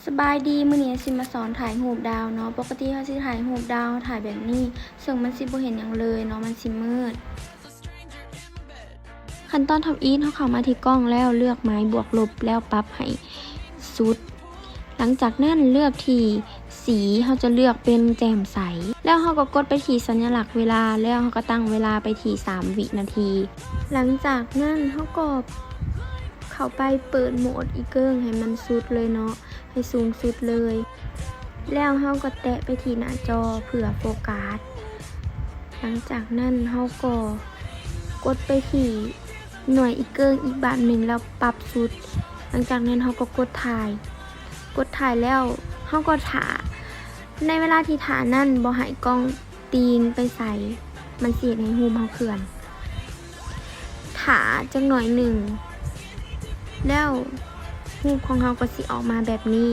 ສະບາຍດີ, ມື້ນີ້ຊິມາສອນຖ່າຍຮູບດາວເນາະ. ປົກກະຕິເຮົາຊິຖ່າຍຮູບດາວ ເຮົາຖ່າຍແບບນີ້ ເຊິ່ງມັນຊິບໍ່ເຫັນຫຍັງເລີຍເນາະ, ມັນຊິມືດ. ຂັ້ນຕອນທຳອິດ, ເຮົາເຂົ້າມາທີ່ກ້ອງແລ້ວເລືອກໝາຍບວກລົບ ແລ້ວປັບໃຫ້ສຸດ. ຫຼັງຈາກນັ້ນເລືອກທີ່ສີ, ເຮົາຈະເລືອກເປັນແຈ່ມໃສ ແລ້ວເຮົາກໍກົດໄປທີ່ສັນຍະລັກເວລາ ແລ້ວເຮົາກໍຕັ້ງເວລາໄປທີ່ສາມວິນາທີ. ຫຼັງຈາກນັ້ນເຮົາກໍເຂົ້າໄປເປີດໂໝດອີເກີ້ງໃຫ້ມັນສຸດເລີຍເນາະ, ໃຫ້ສູງສຸດເລີຍ. ແລ້ວເຮົາກໍແຕະໄປທີ່ໜ້າຈໍເພື່ອໂຟກັສ. ຫຼັງຈາກນັ້ນເຮົາກໍກົດໄປທີ່ໜ່ວຍອີເກີ້ງອີກບາດໜຶ່ງ ແລ້ວປັບສຸດ. ຫຼັງຈາກນັ້ນເຮົາກໍກົດຖ່າຍ. ກົດຖ່າຍແລ້ວເຮົາກໍຖ້າ. ໃນເວລາທີ່ຖ້ານັ້ນ ບໍ່ໃຫ້ກ້ອງຕີງໄປໃສ, ມັນຊິເຮັດໃຫ້ຮູບເຮົາເຄື່ອນ. ຖ້າຈັກໜ້ອຍໜຶ່ງ ແລ້ວຮູບຂອງເຮົາກໍຊິອອກມາແບບນີ້.